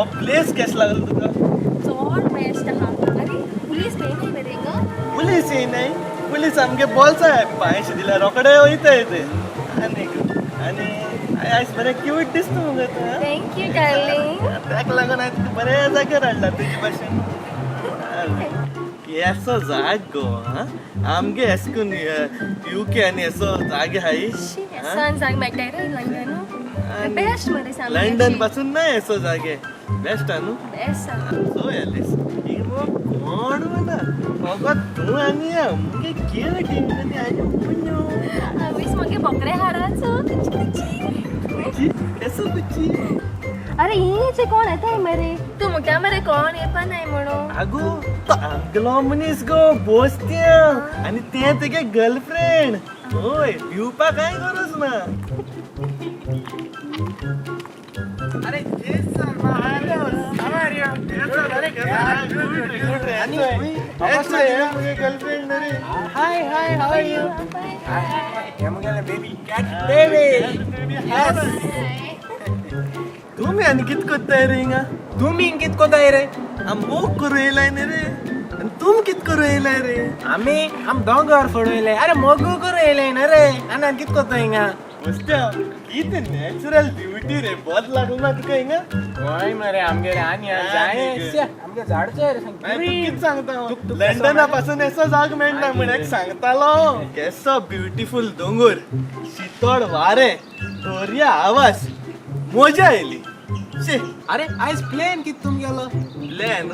हो प्लेस केस लागलो तुका? चड बेस्ट आहा. अरे, पुलीस येयनाय मरे हिंगा? पुलीस येयनाय? पुलीस आमगे बोल्सा पांयशे दिल्यार रोखडे वयताय ते. आनीक आनी आयज बरें क्यूट दिसता मुगो तूं आं? Thank you darling. ताका लागून हांवें तुका बऱ्या जाग्यार हाडला तुजे भाशेन. केसो जाग गो आं, आमगे एश कोन युके आनी एसो जागे हाय. सन जाग मेळटाय रे लंडन, बेस्ट मरे सामकें. लंडन पासून ना एसो जागे बेस्ट हा न्हू? बेस्ट सामकें. सो एलिस, ही मगो कोण ना, फकत तूं आनी हांव. मुगे क्यूट आनी आनी पुण्यो. हांवें मगे बोकरे हाराचो कुची. केसो कुची. अरे, ही कोण येताय मरे? तूं म्हणटा मरे कोण येवपा नाय म्हणून. आगो, तो आमगेलो मनीस गो बोस्त्या, आनी तें तेगे गर्लफ्रेंड. हय, भिवपाक कांय गरज ना. अरे Jason, how are you? Girlfriend रे. Hi, hi, how are you? हे मुगेले बेबी, कॅट बेबी. Yes. तुमी आनी कित कोत्ताय रे हिंगा? तुमी कित कोताय रे? आम मोग करूं येयलाय न्ही रे, आनी तुम कित करूं येयलाय रे? आमी आम दोंगर फोडून, अरे मोगू करून येयले ना रे. आनी आनी कित कोत्ता हिंगा? बोस्त्या, कित नॅचरल ब्युटी रे, बरें लागलो ना तुका हिंगा? होय मरे, आमगेले आनी जाय आमगे झाड चोय रे. मागीर तूं कित सांगता? लंडना पासून येसो जाग मेळना म्हण एक सांगतालो. केसो ब्युटिफूल दोंगर, शितोळ वारें, दर्या आवाज, मजा आयली शी. अरे, आयज प्लेन कित तुमगेलो? प्लॅन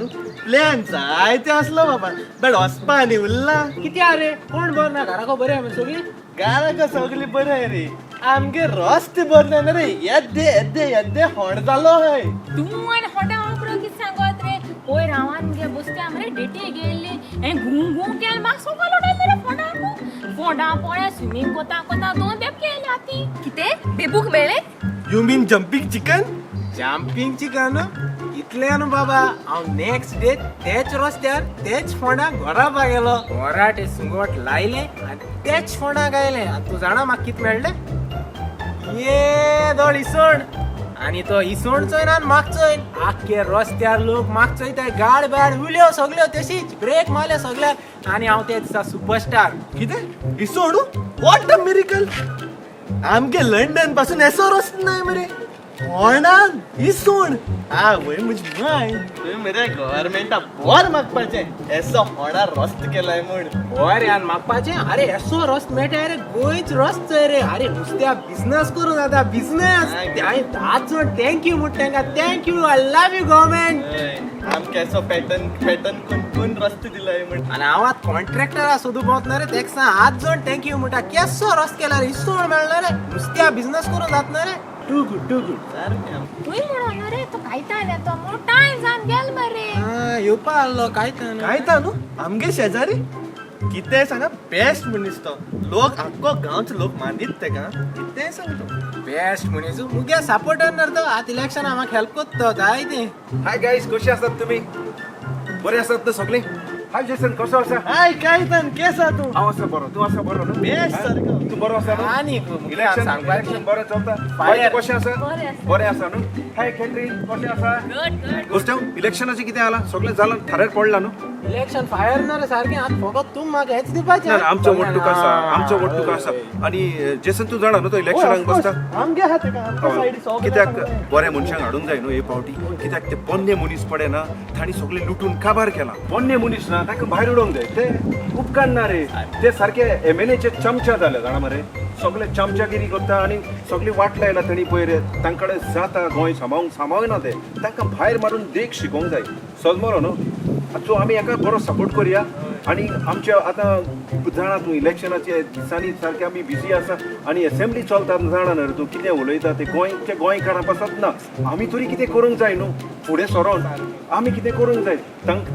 प्लॅन जायते आसलो बाबा, बट वचपा आनी उरला. कित्या रे, कोण बरो ना? घराको बरें आमी सगळीं? घराक सगळी बरें रे, आमगे रस्ते बरे ना रे. येद्दे येद्दे येद्दे होण जालो हय. तूं आनी होटा हांव कितें सांगत रे? पयर हांव मुगे बसत्या मरे डेटी गेल्ली, हें घूं घूं केलें, म्हाका सगळो उडयलें रे फोंडाक. फोंडा पोळ्या स्विमींग कोता कोता दोन बेबके येयले हाती. कितें, बेबूक मेळ्ळें? You mean jumping chicken? Jumping chicken इतलें न्हू बाबा, हांव नेक्स्ट डे तेच रस्त्यार तेच फोंडा घरा गेलो. घरा ते सुंगट लायलें आनी तेच फोंडाक आयलें. आनी तूं जाणा म्हाका कितें मेळ्ळें? ये दोळ इसवण. आनी तो इसवण चोयना आनी म्हाका चोयन. आख्खे रस्त्यार लोक म्हाका चोयताय, गाड बाड उल्यो सगल्यो तशीच ब्रेक मारल्यो सगळ्याक आनी हांव ते दिसा सुपरस्टार. कितें, इसवण? What a miracle! आमगे लंडन पासून एसो रस्तो नाय मरे, होणान इसवण. आवय म्हजी माय, तुवें मरे गव्हर्मेंटा बोर मागपाचें, एसो होणार रस्तो केलाय म्हूण. हय रे, आनी मागपाचें. अरे, एसो रस्तो मेळटा रे, गोंयच रस्तो चोय रे. अरे, नुस्त्या बिजनस करूं जाता बिजनस. हांवें धाच जाण thank you म्हणटा तांकां. Thank you, I love you government. हय, आमकां एसो पॅटर्न पॅटर्न कोण कोण रस्तो दिलाय म्हूण. आनी हांव आतां कॉन्ट्रॅक्टरा सोदूं भोंवतना रे तेका सांग हात जोड thank you म्हणटा. केसो रस्तो केला रे, इसवण मेळना रे, नुस्त्या बिजनस करूं जातना रे. Too good, too good. सारकें. तूंय म्हणून रे, तो कायतान येतो म्हणून टायम जावन गेल मरे. येवपा आहलो काय? काय ता न्हू आमगे शेजारी, कितेंय सांगा, बेस्ट मनीस तो. लोक आख्खो गांवचो लोक मानीत तेका, कितेंय सांग तूं. बेस्ट मनीस, मुगे सपोर्टर न्हय तो. आतां इलेक्शना म्हाका हेल्प कोत्ता जाय तें. हाय गायस, कशी आसात तुमी? बरे आसात ना सगळीं? हाय जेसन, कसो आसा? हाय कायतान, केस आहा तूं? हांव आसा बरो. तूं आसा बरो न्हू? बेस्ट सारको. तूं बरो आसा न्हू? आनी इलेक्शन सांगपाचें. इलेक्शन बरें चलता? Fire. बाय, तूं कशें आसा? बरें आसा. बरें आसा न्हू? हाय कॅटरीन, कशें आसा? Good good. गोश्ट, इलेक्शनाचें कितें जालां? सगळें जालां, थाऱ्यार पडलां न्हू? इलेक्शन फायर ना रे सारकें. आतां फकत तूं म्हाका हेच दिवपाचें. ना ना, आमचो वोट तुका आसा, आमचो वोट तुका आसा. आनी जेसन, तूं जाणा न्हू तो इलेक्शनाक बसता. आमगे आहा तेका, आमच्या सायडी सगळें. कित्याक बऱ्या मनशांक हाडूंक जाय न्हू हे फावटी. कित्याक ते पोन्ने मनीस पडे ना, तांणी सगळें लुटून काबार केला. पोन्ने मनीस ना, तांकां भायर उडोवंक जाय. ते उपकारना रे. ते सारके एमएलएचे चमचा जाले जाणा मरे. सगळे चमचागिरी करता आनी सगळी वाट लायला तांणी. पयर तांकां कडेन जाता गोंय सांबाळूंक? सांबाळना ते. तांकां भायर मारून देख शिकोवंक जाय. सजमरो न्हू? सो आमी हेका बरो सपोर्ट करया. आनी आमच्या आतां जाणा तूं, इलेक्शनाच्या दिसांनी सारके आमी बिजी आसा आनी एसेंब्ली चलता. जाणा न्हय तूं कितें उलयता ते? गोंयच्या गोंयकारां पासत ना, आमी तरी कितें करूंक जाय न्हू? फुडें सरोन आमी कितें करूंक जाय.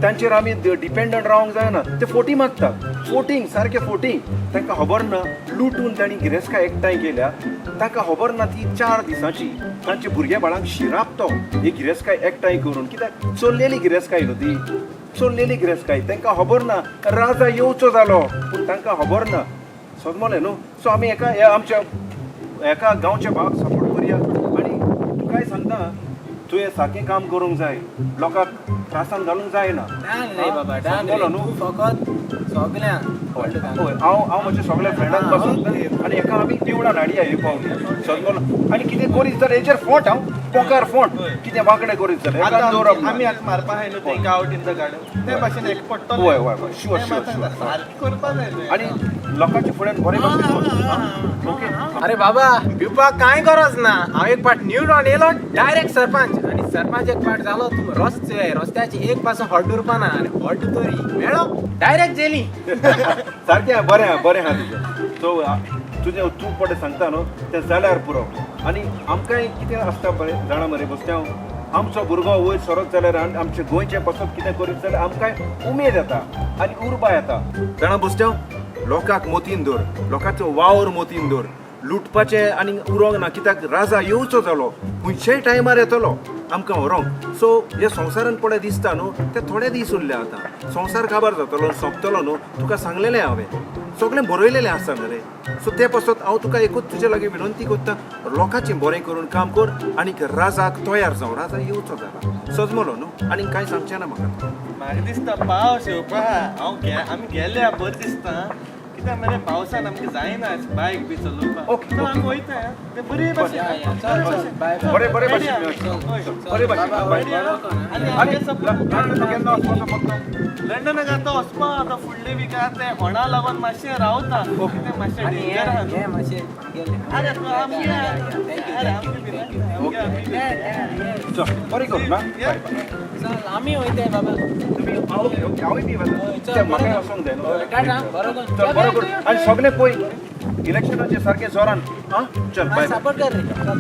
तांचेर आमी डिपेंडंट रावंक जायना. ते फोटी मागता, फोटींग, सारके फोटींग. तांकां खबर ना, लुटून तांणी गिरेस्तकाय एकठांय केल्या. तांकां खबर ना, ती चार दिसांची तांच्या भुरग्या बाळांक शिराप तो ही गिरेस्तकाय एकठांय करून. कित्याक चोरलेली गिरेस्तकाय न्हू ती, चोरलेली गिरेस्तकाय. तांकां खबर ना, राजा येवचो जालो पूण तांकां खबर ना. समजलें न्हू? सो आमी हेका, ह्या आमच्या हेका गांवच्या भावाक सपोर्ट करया. आनी तुकाय सांगता, तुवें सारकें काम करूंक जाय, लोकांक त्रासान घालूंक जायना. डन रे बाबा, डन रे. समजलो न्हू? तूं फकत सगळ्यांक हय, हांव हांव म्हज्या सगळ्या फ्रेंडांक पासून आनी हेका आमी निवडान हाडया हे पावटी. समजलो? आनी कितें करीत जाल्यार हेचेर फोट, हांव पोकार फोट, कितें वांकडें करीत जाल्यार हेका आतां दवरप ना. आमी आतां मारपा आहाय न्हू तेंकां आवट इन the garden, ते भाशेन एक पडटलो. हय हय हय, शुअर शुअर शुअर. सारकें करपा जाय तुवें. आनी लोकांच्या फुड्यान बरे भाशेन कर. ओके. अरे बाबा, भिवपाक कांय गरज ना. हांव एक पाट निवडून येयलो डायरेक्ट सरपंच, आनी सरपंच एक पाट जालो तूं रस्ते रस्त्याची एक पासून हॉट उरपा ना, आनी हॉट तरी मेळो डायरेक्ट जेली. सारकें आहा, बरें आहा, बरें आहा तुजें. सो तुजें तूं पळय सांगता न्हू तें जाल्यार पुरो. आनी आमकांय कितें आसता बरें जाणा मरे बसत्या, आमचो भुरगो वयर सरत जाल्यार आनी आमचे गोंयचें पासत कितें करीत जाल्यार आमकांय उमेद येता आनी उर्बा येता. जाणा बसत्या, लोकांक मोतीन दवर, लोकांचो वावर मोतीन दवर, लुटपाचें आनी उरोंक ना, कित्याक राजा येवचो जालो खंयच्याय टायमार येतलो आमकां व्हरोंक. सो हे संवसारान पळय दिसता न्हू ते थोडे दीस उरले, आतां संवसार काबार जातलो, सोंपतलो न्हू. तुका सांगलेलें हांवें, सगळें बरयलेलें आसा न्हू रे. सो ते पासत हांव तुका एकूच तुजे लागीं विनंती करता, लोकांचें बरें करून काम कर आनी राजाक तयार जावं, राजा येवचो जाला. सजमलो न्हू? आनी कांय सांगचें ना म्हाका. म्हाका दिसता पावस येवपा आहा. हांव आमी गेल्या बरें दिसता, कित्याक मरे पावसान आमकां जायना बायक बी चलोवपाक. Okay, so okay. आमी वयता ते बरे भाशेन. या, चल, चल, बाय, बाय. बरें बरें भाशेन, बरे भाशेन. बाय. आनी आनी आमगे सपोर्ट लंडन केन्ना वचपाचो पत्तो? लंडनाक आतां वचपा आतां फुडले विकार ते होणा लागून मातशें रावता, कितें मातशें आनी डेंजर आहा न्हू. हें मातशें आमगेलें. अरे तूं आमगे, thank you, अरे thank you, आमगे thank you. आमगे आमगे. चल बरें करून ना, बाय बाय. चल आमी वयताय बाबा. तुमी ओके ओके, हांवूय बी वता. हय, चल, ते म्हाकाय बरें. वचोंक जाय न्हू. हय, टाटा, बरो कर. चल बरो कर आनी सगळें पळय इलेक्शनाचें सारकें जोरान. आं, चल बाय. सपोर्ट कर रे, चल.